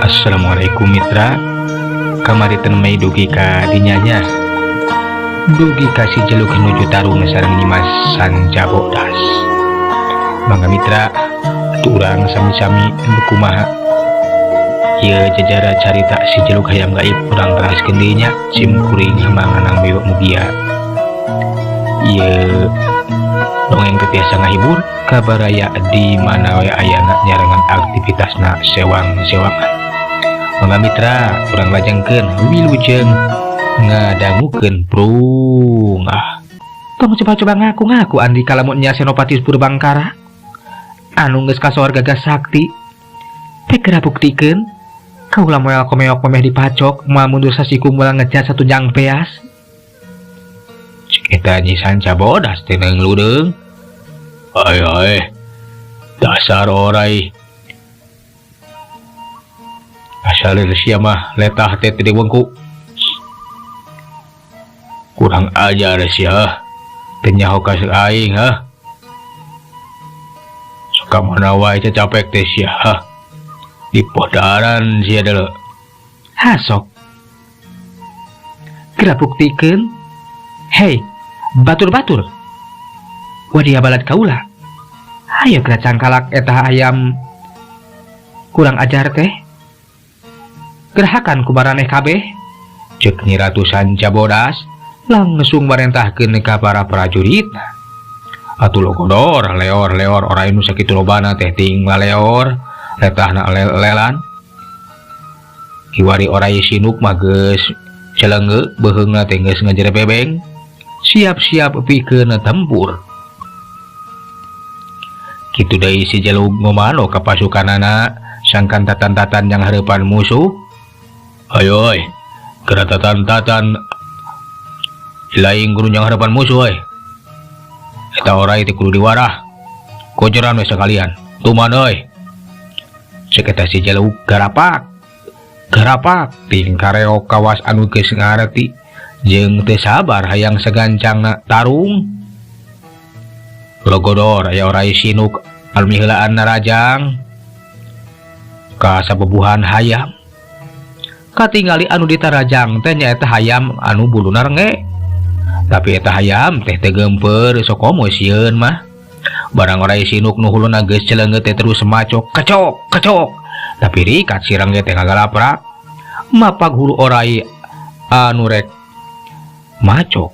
Assalamualaikum mitra. Kamari teh nembe dugi ka dinya nya, dugi ka si Jeluk nuju tarung sareng Nyimas Sanca Bodas. Mangga mitra, atuh urang sami-sami nu kumaha ieu jajara carita si Jeluk Hayam Gaib, urang teraskeun deui nya. Sim kuring manganang bewok, mugia ieu dongeng teh tiasa ngahibur kabaraya di mana we ayana nyarengan aktivitasna sewang-sewangan. Mangga mitra, urang lajengkeun, wilujeng ngadangukeun prung. Ah, tong coba-coba ngaku-ngaku andika lamun nya Senopati Purbangkara anu geus kasohor gagah sakti. Pek geura buktikeun kaula moal komeok memeh dipacok, moal mundur sasiku, moal ngejar satunjang beas. Cek eta Nyi Sanca Bodas teh ludeung. Ay ay, dasar orai, asal sia mah letah teh teu wengku, kurang ajar sia, teu nyaho ka aing ha. Suka mana wae capek teh sia ha, di podaran sia deuleu. Ha, sok geura buktikeun. Hei batur-batur, wadia balad kaula, hayo geura cangkalak eta ayam kurang ajar teh, gerahakan ku maraneh kabeh. Cek Nyi Ratu Sanca Bodas langsung marentahkeun ka para prajurit. Atuh logodor leor-leor orai nu sakitu lobana teh ting laleor letahna lelan. Kiwari orai sinuk mah geus celengge, beuheungna teh geus ngajerebebeng, siap-siap pikeun tempur. Kitu deui si Jelug ngomano ka pasukanana sangkan tatan-tatan yang hareupan musuh. Ayo oi, geura tatan-tatan, lain kudu yang harapan musuh oi. Eta orai teh kudu diwarah. Kojoran we sekalian. Tuman euy. Cek eta si Jelug garapak. Garapak ting kareok kawas anu geus ngareti jeung teu sabar hayang sagancangna tarung. Logodor aya orai sinuk anu miheulaan narajang ka sabebuhan hayam. Katingali anu ditarajang teh nyaeta hayam anu buluna renge. Tapi eta hayam teh teu geumpeur, sokomo sieun mah. Barang orai sinuk nu huluna geus celeungeut teh terus macok kecok kecok. Tapi rikat si rengge teh ngagalaprak. Mapag hulu orai anu rek macok.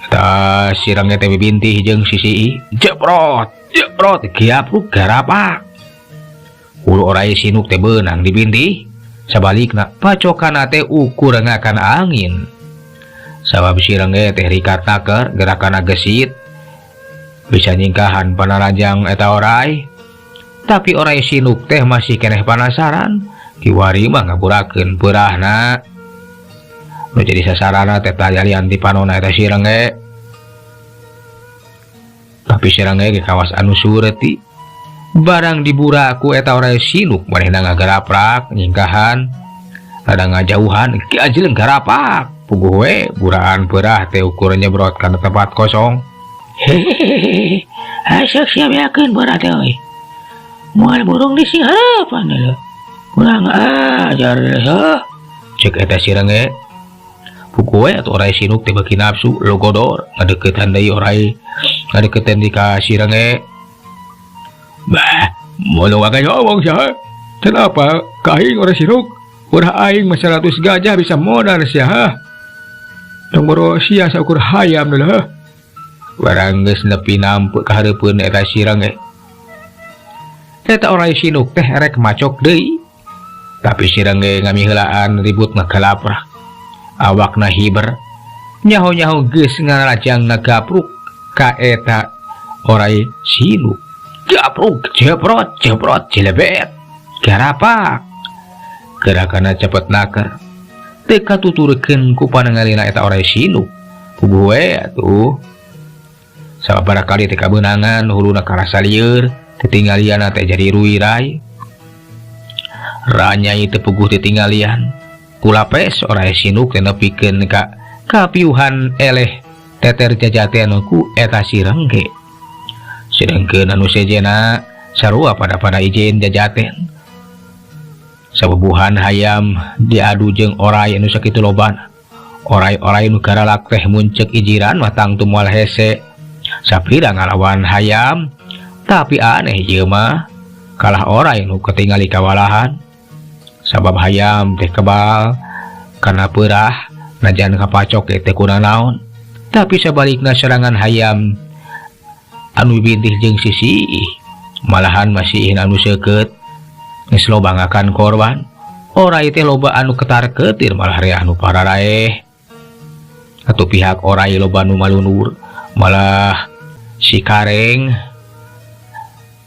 Eta si rengge teh bibintih jeung sisi jeprot jeprot giapruk garapak. Hulu orai sinuk teh beunang dibintih. Sabalikna pacokana teh ukur ngakan angin. Sabab si rengge teh rikat naker, gerakana gesit, bisa nyingkahan panarajang eta orai. Tapi orai sinuk teh masih keneh panasaran. Kiwari mah ngaburakeun peurahna. Nu jadi sasarana teh talian ti panona eta si rengge. Tapi si rengge ge kawas anu sureti. Barang dibura ku eta orai sinuk, manehna ngagaraprak nyingkahan, rada ngajauhan ki ajeleng garapak. Puguh we buraan peurah teh ukur nyebrot kana tempat kosong. Hehehe, asok sia beakeun beurah teh euy. Moal burung di sing hareupan leuh. Kurang ajar heuh. Cek eta si renge. Puguh we atuh orai sinuk teh beuki nafsu logodor ngadeukeutan deui orai, ngadeukeutan deui ka si renge. Bah, moal wae ngomong sia. Kenapa ka aing orai sinuk? Urah aing mah 100 gajah bisa modar sia. Tong boro sia saukur hayam leuh. Barang geus nepi nampe ka hareupeun eta si renge. Eta orai sinuk teh rek macok deui. Tapi si renge ngamiheulaan ribut ngagalaprak. Awakna hiber. Nyaho-nyaho geus ngarajang ngagapruk ka eta orai sinuk. Gapruk jeprot jeprot jelebet. Garapak. Gerakanna cepet naker. Teu katuturkeun ku panengalina eta orai sinuk. Puguh we atuh. Sababaraha kali teh kabeunangan huluna karasa lieur, tetinggalianna teh jadi ruirai. Ranyai teu puguh tetinggalian. Kulapes orai sinuk teh nepikeun ka kapiuhan eleh teter jajaten ku eta si rengge. Sedengkeun anu sejena Sarua pada-pada izin jajaten. Sabubuhan hayam diadu jeung orai anu sakitu lobana. Orai-orai nu garalak teh muncek ijiran mah tangtu moal hese. Sapira ngalawan hayam, tapi aneh ieu mah kalah orai nu ketingali kawalahan. Sabab hayam teh kebal kana peurah najan kapacok ge teh kunanaon. Tapi sabalikna serangan hayam anu bintih jeung sisi malahan masihin anu seukeut geus loba ngakan korban. Orai teh loba anu ketar ketir malah reah nu pararaeh. Atuh pihak orai loba nu malunur malah si Kareng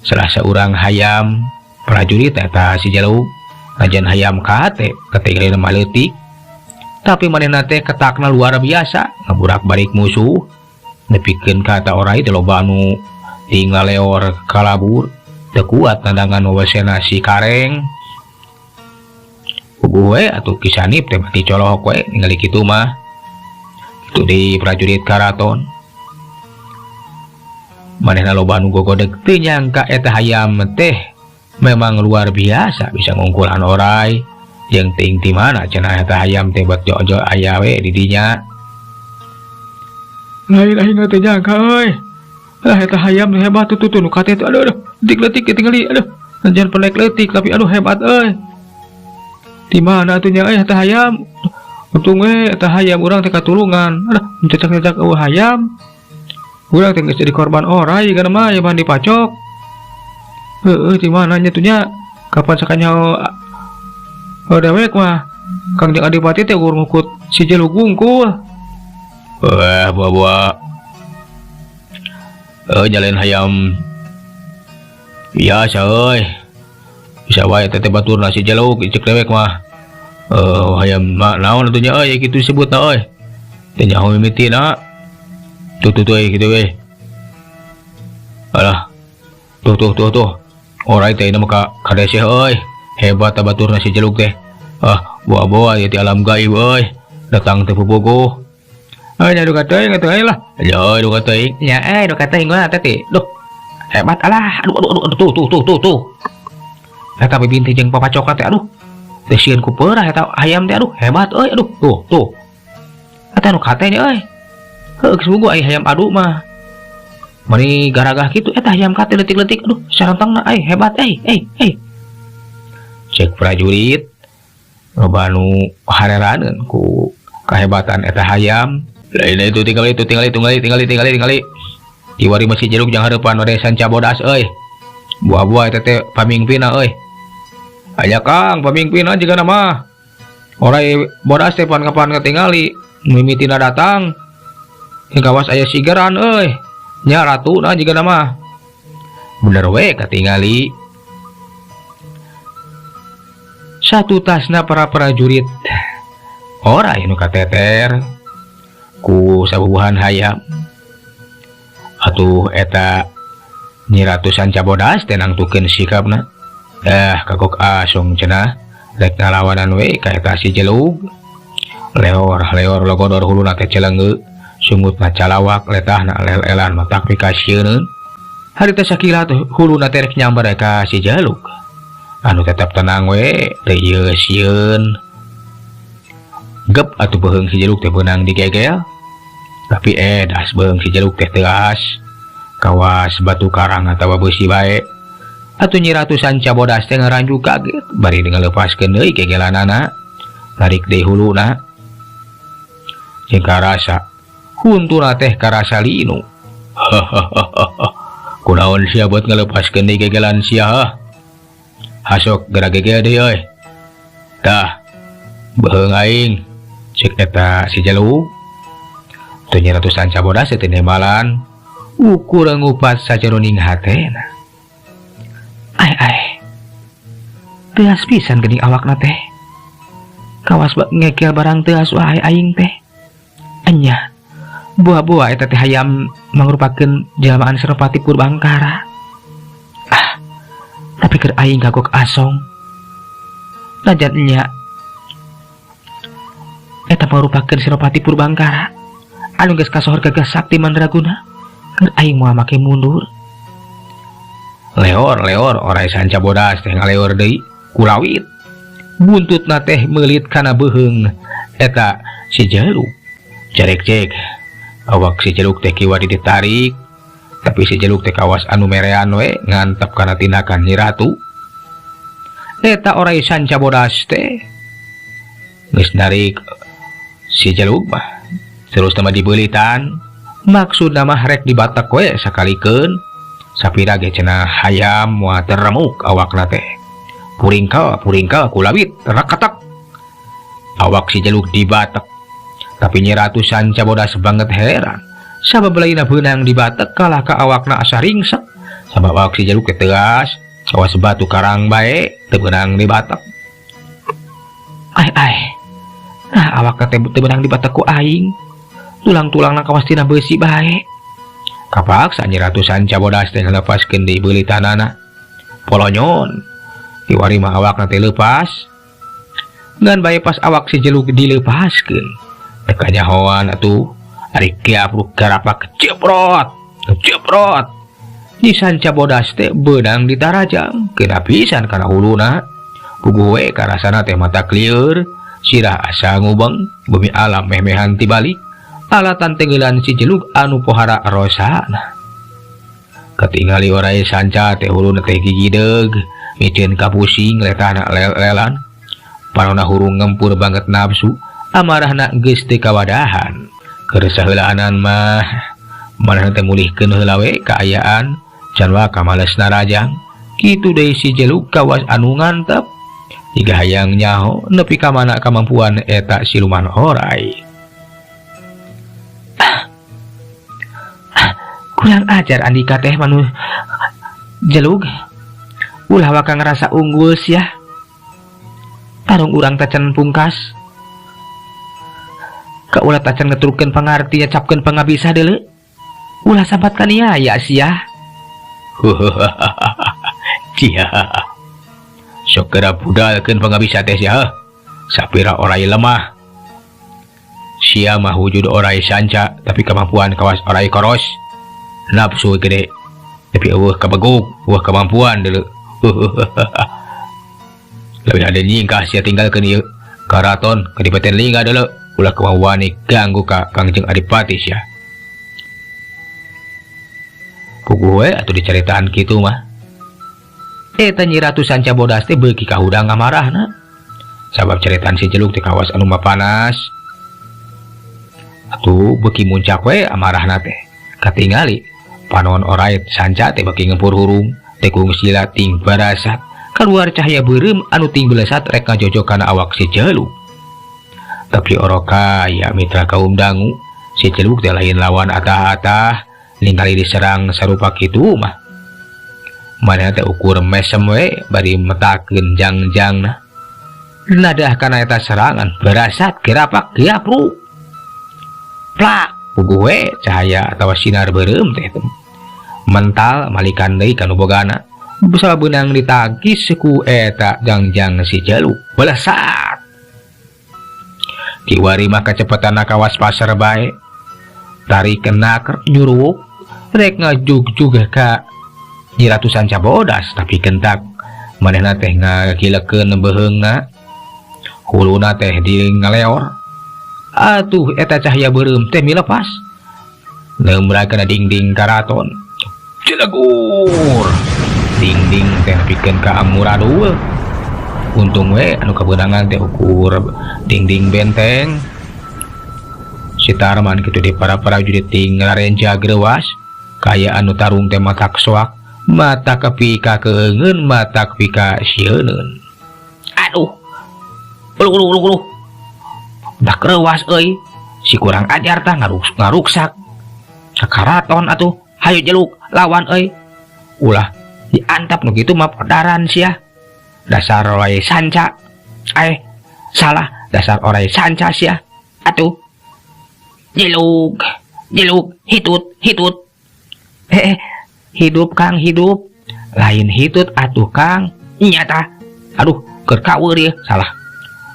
salah seorang hayam prajurit eta si Jaluk najan hayam kate ketinggalan mah leutik tapi manehna teh ketakna luar biasa ngaburak balik musuh nepikeun ka eta orai teh loba anu tinggal leor kalabur teu kuat nandangan wawasena si Kareng. Puguh we atuh Ki Sanip teh mati colohok we ningali kitu mah. Kitu di prajurit karaton. Manehna loba anu gogodeg teu nyangka eta hayam teh memang luar biasa bisa ngungkulan orai. Jeung ting ti mana cenah eta hayam teh buat jojo aya we di dinya. Lain aing teh nyangka euy. Lah eta hayam teh hebat tuh tuh nu kate tuh aduh aduh leutik-leutik tingali aduh. Najan pelek leutik tapi aduh hebat euy. Di mana atuh nya euy eta hayam? Untung we eta hayam urang teh katulungan. Aduh mencecak-cecak eueuh hayam. Urang teh geus jadi korban orai kana mah ya ban dipacok. Heueuh di mana nya tuh nya? Kapan sakanyaho dewek mah Kangjeng Adipati teh ukur ngukut si Jeluk wungkul. Wah, buah-buah. Jalain hayam biasa euy. Bisa wae teh batur si Jeluk cek dewek mah. Hayam mah naon atuh nya euy kitu disebutna euy. Teh nyaho mimitina. Tuh tuh tuh euy kitu euy. Alah. Tuh tuh tuh tuh. Orai teh mah ka kadeseh euy. Hebat batur si Jeluk teh. Ah, buah-buah ya di alam gaib euy. Datang teh pupuguh. Euy nya duka teuing atuh euy lah. Ya euy duka teuing. Nya euy duka teuing gua teh teh. Duh. Hebat alah. Aduh aduh aduh tuh tuh tuh tuh tuh. Eta bibintih jeung papacokna teh aduh. Teh sieun ku peurah eta hayam teh aduh hebat euy aduh tuh tuh. Eta nu kate nya euy. Heuh geus bugu ai hayam adu mah. Mani garagah kitu eta hayam kate leutik-leutik aduh sarantangna ai hebat euy euy euy. Cek prajurit loba nu hareraneun ku kahebatan eta hayam. Lain itu tinggal itu tinggal tinggal tinggal tinggal tinggal. Iwari masih jeruk jang harapan ore sanca bodas euy. Buah-buah eta teh pamingpina euy. Aya Kang pamingpina jiga mah. Orai bodas teh pan kapan katingali mimitina datang. Kawas aya sigaran euy. Nya ratuna jiga mah. Bener we katingali. Satu tasna para prajurit orai nu kateter ku sabubuhan hayam. Atuh eta Nyi Ratu Sanca Bodas teh nangtukeun sikapna. Kagok asong cenah rek ngalawanan we ka eta si Jelug. Leor-leor logodor huluna teh celengeu, sungutna calawak letahna lel-elan matak pikasieun. Harita sakilat huluna teh rek nyamber ka si Jelug. Anu tetap tenang we, teu ieu sieun. Gep atuh beuheung si Jelug teh beunang digegel. Tapi edas beuheung si Jelug teh teuas. Kawas batu karang atawa beusi bae. Atuh Nyi Ratu Sanca Bodas teh ngaranju kaget bari ngaleupaskeun deui gegelanana. Narik deui huluna. Jeung karasa huntuna teh karasa linu. Kunaon sia buat ngaleupaskeun deui gegelan sia? Hasok geura gegel deui euy. Tah, beuheung aing cek eta si Jelug. Teu Nyi Ratu Sanca Bodas teh nembalan ukur ngupat sajeroning hatena. Ai ai. Teuas pisan geuning awakna teh. Kawas ngegel barang teuas wae aing teh. Enya. Buah-buah eta teh hayam mangrupakeun jalmaan Senopati Purbangkara. Ah, tapi keur aing kagok asong. Najan nya eta mangrupakeun Senopati Purbangkara anu geus kasohor gagah sakti mandraguna. Keur aing moal make mundur. Leor leor orai sanca bodas teh ngaleor deui kulawit. Buntutna teh meulit kana beuheung eta si Jeluk. Jarek-jek awak si Jeluk teh kiwari ditarik, tapi si Jeluk teh kawas anu merean we ngantep kana tindakan Nyi Ratu. Eta orai sanca bodas teh geus narik si Jeluk mah terus mah dibeulitan, maksudna mah rek dibatek we sakalikeun. Sapira ge cenah hayam moal teremuk awakna teh. Puringkel puringkel kulawit rakatak. Awak si Jeluk dibatek. Tapi Nyi Ratu Sanca Bodas banget heran. Sabab lainna beunang dibatek kalah ka awakna asa ringsek. Sabab awak si Jeluk teh tegas, kawas batu karang bae teu beunang dibatek. Ai ai. Nah awakna teh teu beunang dibatek ku aing. Tulang-tulangna kawas tina beusi bae. Kapaksa Nyi Ratu Sanca Bodas teh ngalepaskeun deui beulitanana. Polonyon. Kiwari mah awakna teh leupas. Ngan bae pas awak si Jeluk dileupaskeun. Teu kanyahoan atuh ari kiapruk garapak ceprot, ceprot. Nyi Sanca Bodas teh beunang ditarajang, kena pisan kana huluna. Puguh we karasana teh mata klieur, sirah asa ngubeng, bumi alam meh-mehan tibalik. Alatan tenggelan si Jeluk anu pohara rosana. Ketingali orai sanca teh huluna teh gigideug, miceun kapusing letahna lel-lelan. Panona hurung ngempur banget nafsu, amarahna geus teu kawadahan. Keur saheulaanan mah manehna teh mulihkeun heula we kaayaan, can waka males narajang. Kitu deui si Jeluk kawas anu ngantep. Jiga hayang nyaho nepi ka mana kamampuan eta siluman orai. Kurang ajar Andika teh manu Jelug. Ulah waka ngerasa unggul sia. Tarung urang tacan pungkas. Kaulah tacan ngeturkeun pangarti nyacapkeun pangabisa deuleu. Ulah sambat kaniaya sia. Cia. Sok geura budalkeun pangabisa teh sia. Sapira orai lemah. Sia mah wujud orai sanca tapi kemampuan kawas orai koros. Nafsu gede tapi eueuh kabeguk, eueuh kemampuan deuleu. Lebih ada nyingkah sia tinggalkeun ieu karaton kadipaten Lingga deuleu. Ulah kemauan ganggu ka Kangjeng Adipati sia. Puguh we atuh dicaritaan kitu mah. Eta Nyi Ratu Sanca Bodas teh beuki kahudang ngamarahna. Sabab caritaan si Jeluk teh kawas anu mapanas. Atuh beuki muncak we amarahna teh. Katingali panon orai sanca teh beuki ngempur hurung, teh kungsila ting barasat. Kaluar cahaya beureum anu ting belesat rek ngajojok kana awak si Jeluk. Tapi oroka ya mitra kaum dangu, si Jeluk teh lain lawan atah-atah, ningali diserang sarupa kitu mah. Manehna teh ukur mesem we bari metakeun jangjangna. Nadah kana eta serangan berasat gerapak giapru. Plak puguh we cahaya atawa sinar beureum teh mental malikan deui ka nu bogana. Besar beunang ditagis ku eta jangjang si Jeluk belesat. Kiwari mah kacepatan kawas pasar bae. Tarik kenaker nyuruwuk rek ngajugjug ka Nyi Ratu Sanca Bodas tapi kentak manehna teh ngagilekeun beuheungna. Huluna teh di ngaleor. Atuh eta cahaya beureum teh milepas. Neumbra kana dingding karaton. Cilegur. Dingding teh nepikeun ka amuradul. Untung we anu kabeunangan teh ukur dingding benteng. Si Tarman kitu di para prajurit ting ngarenja greuwas. Kaya anu tarung teh matak soak, mata kepi ka keungeun, mata kepi ka sieuneun. Aduh. Uluh uluh uluh uluh. Dah kreuwas euy. Si kurang ajar tah ngaruksak. Ka karaton atuh. Hayu Jeluk lawan euy. Ulah diantap nu kitu mah podaran sia. Dasar orai sanca. Salah, dasar orai sanca sia. Atuh. Jeluk, jeluk, hitut, hitut. Hidup Kang, hidup. Lain hitut atuh Kang. Nyata. Aduh, keur kaweur ieu, salah.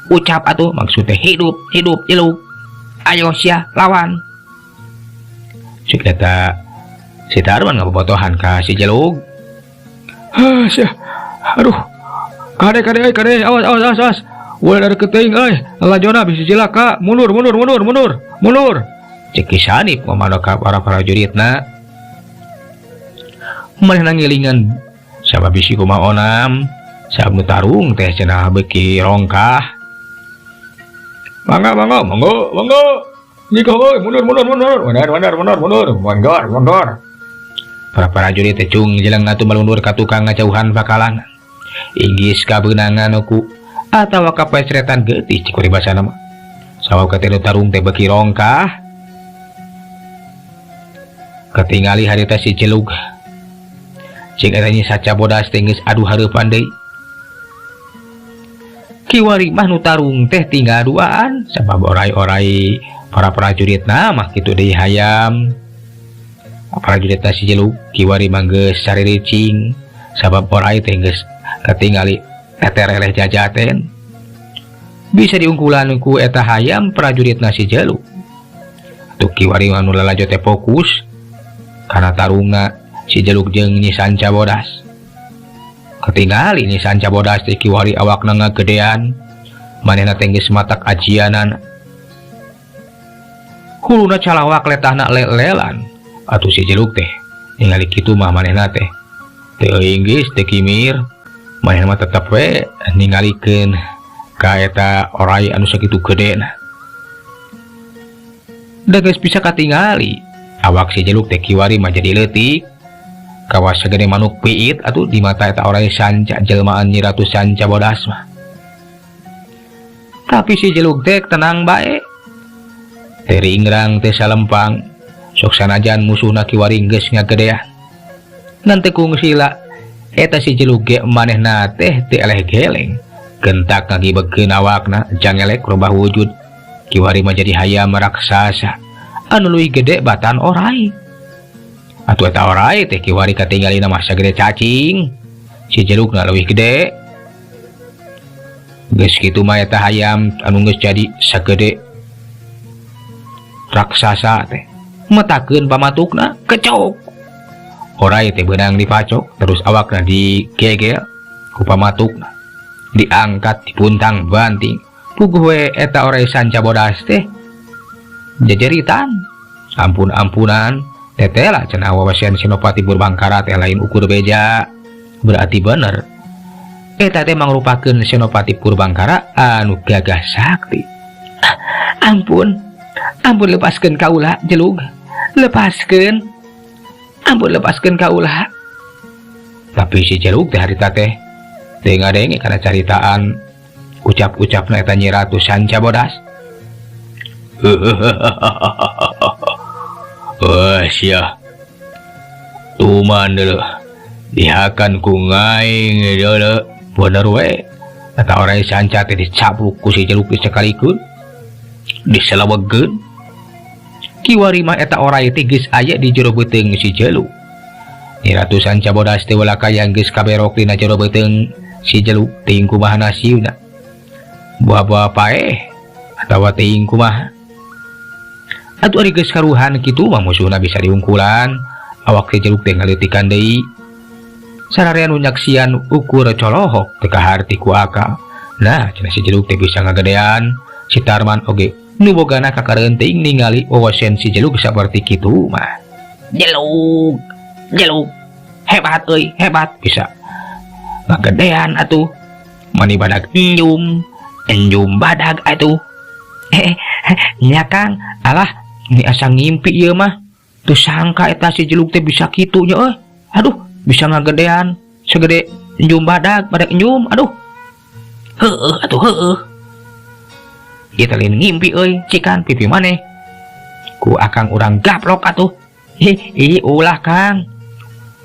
Ucap atuh maksudnya hidup, hidup, jeluk. Ayo sia lawan. Cek eta si Tarman ngabobotohan ka si Jeluk. Hah, sia. Aduh. Kade kade euy kade, awas awas awas awas. Ulah dadeukeut teuing euy. Lajona bisi cilaka. Mundur mundur mundur mundur. Mundur. Cek Ki Sanip ngomong ka para prajuritna. Manehna ngilingan sabab bisi kumaha onam, sabab nu tarung teh cenah beuki rongkah. Mangga mangga mangga mangga. Nyikoh euy, mundur mundur mundur. Mundur mundur mundur mundur. Mundur mundur. Para prajurit teh cung jeleng atuh malundur ka tukang ngajauhan pakalangan. Inggis kabeunangan ku atawa kapecretan geutis cik paribasana mah. Sabab kate nu tarung teh beuki rongkah. Katingali harita si Jelug. Cing eta Nyi Saca Bodas teh geus adu hareupan deui. Kiwari mah nu tarung teh tinggal duaan sabab orai-orai para prajuritna mah kitu deui hayam. Prajuritna si Jelug kiwari mah geus sariricing sabab orai teh geus katingali teter eleh jajaten. Bisa diungkulan ku eta hayam prajuritna si Jelug. Atuh kiwari mah nu lalajo teh fokus kana tarungna si Jelug jeung Nyi Sanca Bodas. Katingali Nyi Sanca Bodas teh kiwari awakna ngagedean, manehna teh geus matak ajianan. Huluna calawak letahna lelelan. Atuh si Jelug teh ningali kitu mah manehna teh teu inggis teu kimir, manehna mah tetep we ningalikeun ka eta orai anu sakitu gedena. Da geus bisa katingali awak si Jelug teh kiwari mah jadi leutik. Kawas sagede manuk piit atuh di mata eta orai sanca jelmaan Nyi Ratu Sanca Bodas mah. Tapi si Jelug teh tenang bae. Teh ringrang teh salempang, sok sanajan musuhna kiwari geus ngagedean. Ngan teu kungsila eta si Jelug ge manehna teh teu eleh geleng. Gentak ngagibegkeun awakna jangelek robah wujud. Kiwari mah jadi hayam raksasa anu leuwih gede batan orai. Atuh eta orai teh kiwari katinggalina mah sagede cacing. Si Jelugna leuwih gede. Geus kitu mah eta hayam anu geus jadi sagede raksasa teh metakeun pamatukna kecok. Orai teh beunang dipacok terus awakna digegel ku pamatukna. Diangkat dipuntang banting. Puguh we eta orai Sanca Bodas teh jejeritan. Ampun-ampunan tetela cenah wawasan Senopati Purbangkara teh lain ukur beja. Berarti bener eta teh mangrupakeun Senopati Purbangkara anu gagah sakti. Ampun, ampun lepaskeun kaula Jelug. Lepaskeun. Ampun lepaskeun kaula. Tapi si Jelug teh harita teh teu ngadenge kana caritaan ucap-ucapna eta Nyi Ratu Sanca Bodas. Wah sia. Tuman deuleuh. Dihakan ku ngaing deuleuh. Bener we. Eta orai sanca teh dicapluk ku si Jelug sakalikeun. Diselewegkeun. Kiwari mah eta orai teh geus aya di jero beuteung si Jelug. Nyi Ratu Sanca Bodas teh walakaya geus kaberok dina jero beuteung si Jelug teuing kumaha nasibna. Buah-buah paeh atawa teuing kumaha. Atuh ari geus karuhan kitu mah musuhna bisa diungkulan. Awak si Jelug teh ngaleutikan deui. Sararea nu nyaksian ukur colohok teu kaharti ku akal. Nah, cenah si Jelug teh bisa ngagedean. Si Tarman oge nu bogana kakareunteuing ningali wawasen si Jelug saperti kitu mah. Jelug, Jelug, hebat euy, hebat bisa ngagedean atuh. Mani badag enjum, enjum badag atuh. Nya Kang, alah ini asa ngimpi ieu mah. Teu sangka eta si Jelug teh bisa kitu nya euy. Aduh, bisa ngagedean segede enjum badag, badag enjum, aduh. Heueuh atuh heueuh. Ieu teh lain ngimpi euy, cikan pipi maneh. Ku akang urang gaplok atuh. Ih, ih ulah Kang.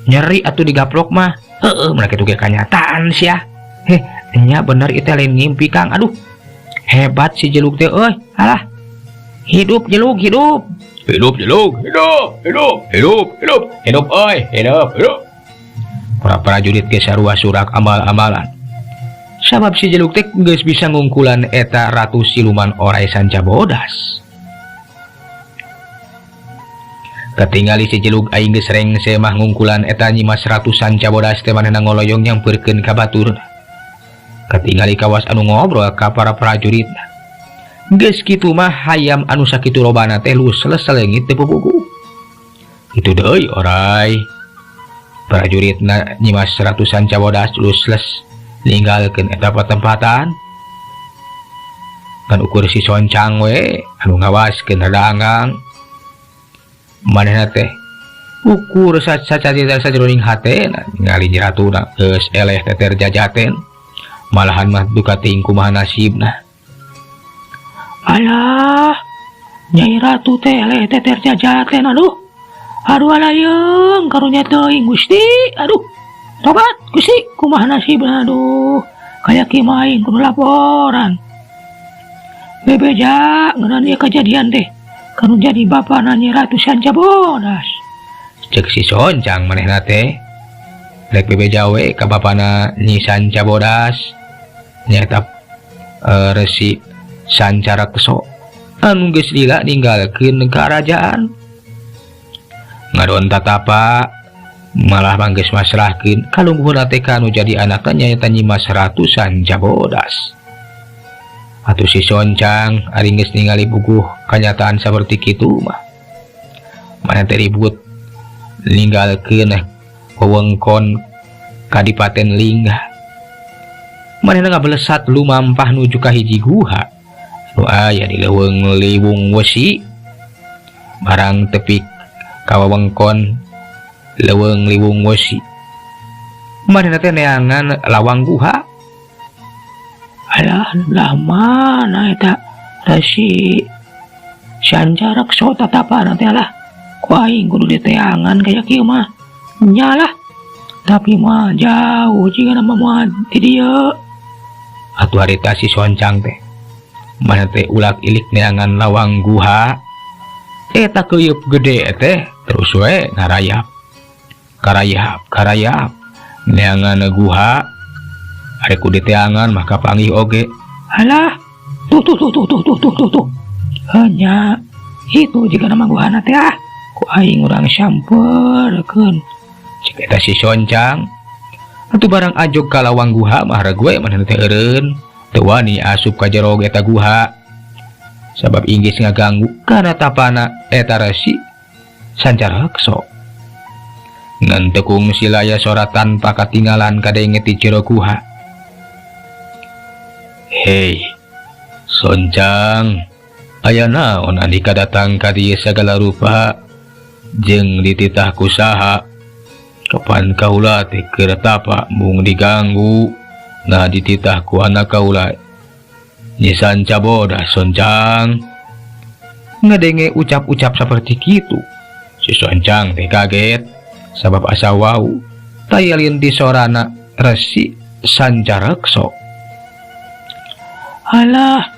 Nyeri atuh digaplok mah. Heueuh, mun kitu ge kanyataan sia. Heh, nya bener ieu teh lain ngimpi Kang. Aduh. Hebat si Jelug teh euy. Alah. Hidup Jelug, hidup. Hidup Jelug, hidup, hidup, hidup, hidup, hidup euy, hidup, hidup. Para prajurit ge sarua surak amal-amalan. Sabab si Jelug teh geus bisa ngungkulan eta ratu siluman orai Sanca Bodas. Katingali si jelug aing geus rengse mah ngungkulan eta Nyimas Ratu Sanca Bodas teh manehna ngoloyong nyampeurkeun ka baturna. Katingali kawas anu ngobrol ka para prajurit. Geus kitu mah hayam anu sakitu lobana teh lusles leungit teu puguh. Kitu deui orai. Prajuritna Nyimas Ratu Sanca Bodas lusles ninggalkeun eta patempatan. Ngan ukur si Soncang we anu ngawaskeun rada anggang. Manehna teh ukur sacarita sajroning hatena ningali Nyi Ratuna geus eleh teter jajaten. Malahan mah duka teuing kumaha nasibna. Alah, Nyai Ratu teh eleh teter jajaten, aduh. Aduh, alayeng karunya teuing Gusti, aduh. Tobat Gusti, kumaha nasibna, aduh. Kaya kieu mah aing kudu laporan. Bebeja ngeunaan ieu kejadian teh. Kanu jadi bapana Nyi Ratu Sanca Bodas. Cek si Soncang manehna teh. Rek bebeja we ka bapana Nyi Sanca Bodas. Nyaeta Resi Sanca Rekso anu geus lila ninggalkeun karajaan. Ngadon tatapa malah mah geus masrahkeun kalungguhna teh ka anu jadi anakna, nyaeta Nyimas Ratu Sanca Bodas. Atuh si Soncang ari geus ningali puguh kanyataan saperti kitu mah. Maneh teh ribut ninggalkeun wewengkon Kadipaten Lingga. Manehna ngabelesat lumampah nuju ka hiji guha nu aya di leuweung Liwung Wesi. Barang tepi ka wewengkon leuweung Liwung Wesi, manehna teh neangan lawang guha. Alah, lah mana eta Resi Sanca Rekso tatapana teh, alah. Ku aing kudu diteangan kaya kieu mah. Nyalah. Tapi mah jauh jigana mah moal di dieu. Atuh harita si Soncang teh maneh teh ulak ilik neangan lawang guha. Eta keuyeup gede teh terus we ngarayap. Karayap, karayap neangan guha. Ari ku diteangan mah kapanggih oge. Alah, tuh tuh tuh tuh tuh tuh tuh tuh tuh. Hanya itu jigana mah guhana teh, ah. Ku aing urang sampeurkeun. Cek eta si Soncang. Atuh barang ajog ka lawang guha mah reg we manehna teh eureun. Teu wani asup ka jero eta guha. Sabab inggis ngaganggu kana tapana eta Resi Sanca Rekso. Ngan tekung silaya sora tanpa katinggalan kadenge ti jero guha. Hei, Soncang, aya naon andika datang ka dieu sagala rupa jeung dititah ku saha? Kapan kaula teh keur tapa mung diganggu, nah dititah ku anak kaula Nyi Sanca Bodas, Soncang. Ngadenge ucap-ucap seperti kitu, si Soncang teh kaget sabab asa wau tayalin di sorana Resi Sanca Rekso. Alah,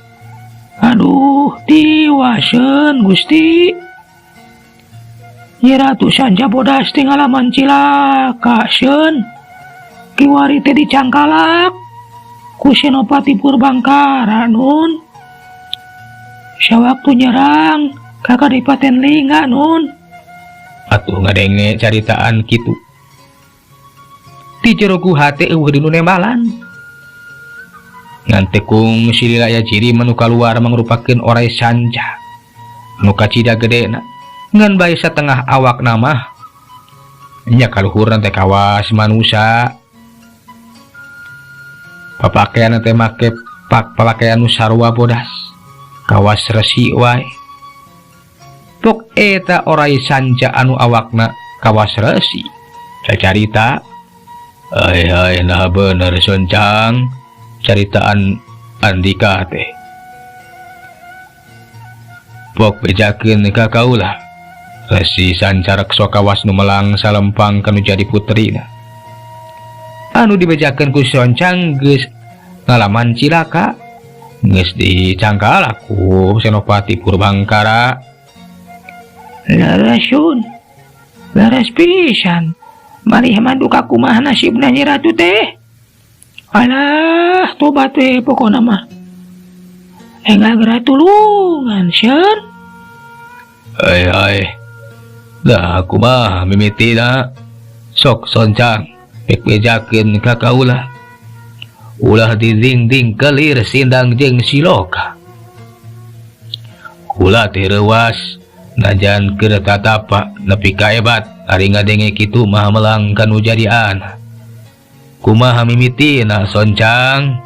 aduh, tiwaseun Gusti. Nyi Ratu Sanca Bodas teh ngalaman cilaka seun. Kiwari teh dicangkalak ku Senopati Purbangkara, nun. Sawaktu nyerang ka Kadipaten Lingga, nun. Atuh ngadenge caritaan kitu, ti jero guha teh euweuh dinu nembalan. Ngan tekung silila aya ciri manu kaluar mangrupakeun orai sanca anu kacida gedena ngan bae satengah awakna mah nya kaluhurna teh kawas manusa. Papakaian teh make papakaian nu sarua bodas, kawas resi wae. Pok eta orai sanca anu awakna kawas resi cacarita, "Ai ai, nah bener Soncang caritaan andika teh. Pok bejakeun ka kaula Resi Sanca Rekso kawas nu melang salempang kanu jadi putrina anu dibejakeun ku Soncang geus ngalaman cilaka, geus dicangkalak ku Senopati Purbangkara." Leres, Sun. Leres pisan. Malih mah duka kumaha nasibna Nyi Ratu teh. Alah, tobat we pokona mah. Enggal geura tulungan, Seun. Ai ai. Lah kumaha mimitina? Sok soncang pek bejakeun ka kaula. Ulah didingding kelir sindang jeung siloka. Kula teh reuwas najan keur tatapa nepi ka hebat ari ngadenge kitu mah melang kanu jadi anak. Kumaha mimitina soncang?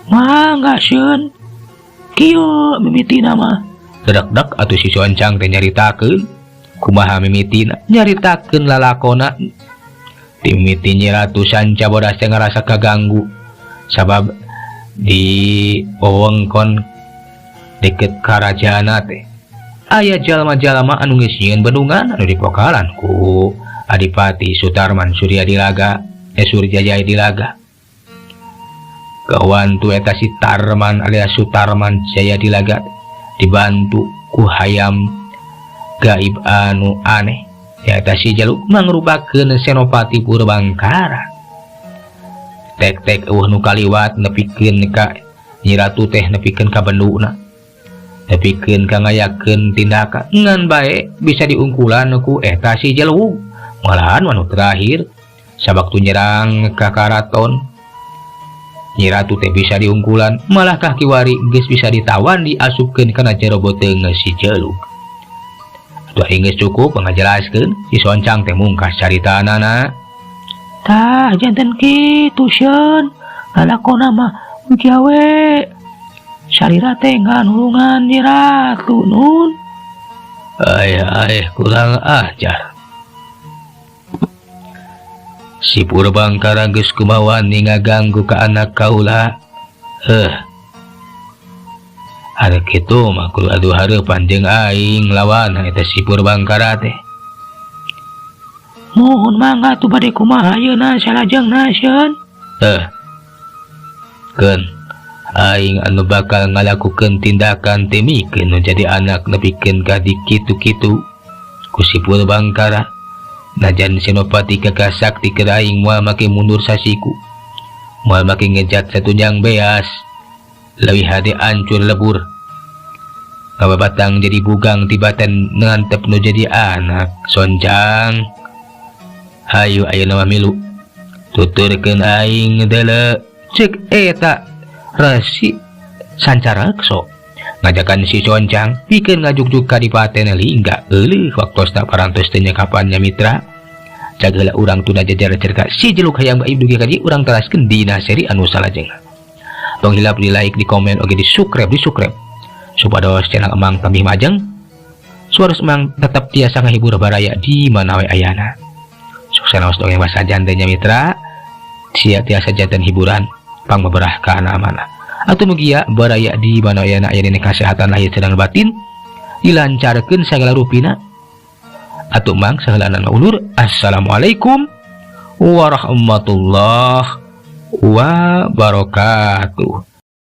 Mangga seun. Kieu mimitina mah. Dedek-dek atuh si soncang teh nyaritakeun kumaha mimitina, nyaritakeun lalakona. Timiti Nyi Ratu Sanca Bodas teh ngarasa kaganggu sabab di wewengkon deket karajaanna teh aya jalma-jalma anu geus nyieun bendungan anu dipokalan ku Adipati Sutarman Suryadilaga, Surya Jayadilaga. Kawantu eta si Tarman alias Sutarman Jayadilaga dibantu ku hayam gaib anu aneh nyaeta si Jaluk mangrupakeun Senopati Purbangkara. Tek-tek eueuh nu kaliwat nepikeun ka Nyi Ratu teh nepikeun ka benduna, nepikeun ka ngayakeun tindakan ngan bae bisa diungkulan ku eta si Jaluk. Malahan anu terakhir sabaktu nyerang ka karaton Nyi Ratu teh bisa diungkulan, malah kah kiwari geus bisa ditawan diasupkeun kana jero beuteung si Jaluk. Atuh ari geus cukup ngajelaskeun si Soncang teh mungkas caritanana. Tah janten kitu seun, lalakona mah gawe salira teh nganulungan Nyi Ratu nun. Ay ay kurang ajar. Si Purbangkara geus kumawani ngaganggu ka anak kaula. Heuh. Ari kitu mah kudu adu hareupan jeung aing lawan eta si Purbangkara teh. Muhun mangga atuh bade kumaha ayeuna salajengna seun. Heuh. Keun aing anu bakal ngalakukeun tindakan teh mikeun nu jadi anak nepikeun ka dikitu-kitu ku si Purbangkara. Najan Senopati gagah sakti keur aing moal make mundur sasiku. Moal make ngejat satunjang beas. Leuwih hade ancur lebur. Ngababatang jadi bugang tibatan ngantep nu jadi anak. Soncang. Hayu ayeuna mah milu. Tuturkeun aing deuleu. Ceuk eta Resi Sancarekso. Ngajakan si Soncang pikeun ngajugjug kadipaten Lingga. Euleuh waktosna parantos teh nyekapan nya mitra. Cagheula urang tunda jajar cerita si Jeluk Hayam Gaib dugi ka dieu urang teraskeun dina seri anu salajengna. Tong hilap di like, di komen, oge di subscribe, di subscribe. Supados channel Emang tambih majeng. Supados Emang tetap tiasa ngahibur baraya di mana we ayana. Sukses naos dongeng bahasa janten nya mitra. Sia tiasa janten hiburan pangbeberah ka anak-anak. Atuh mugia baraya di mana ayana aya dina kasehatan lahir sareng batin, dilancarkeun sagala rupina. Atuh Mang saheulana ulur. Assalamualaikum warahmatullahi wabarakatuh.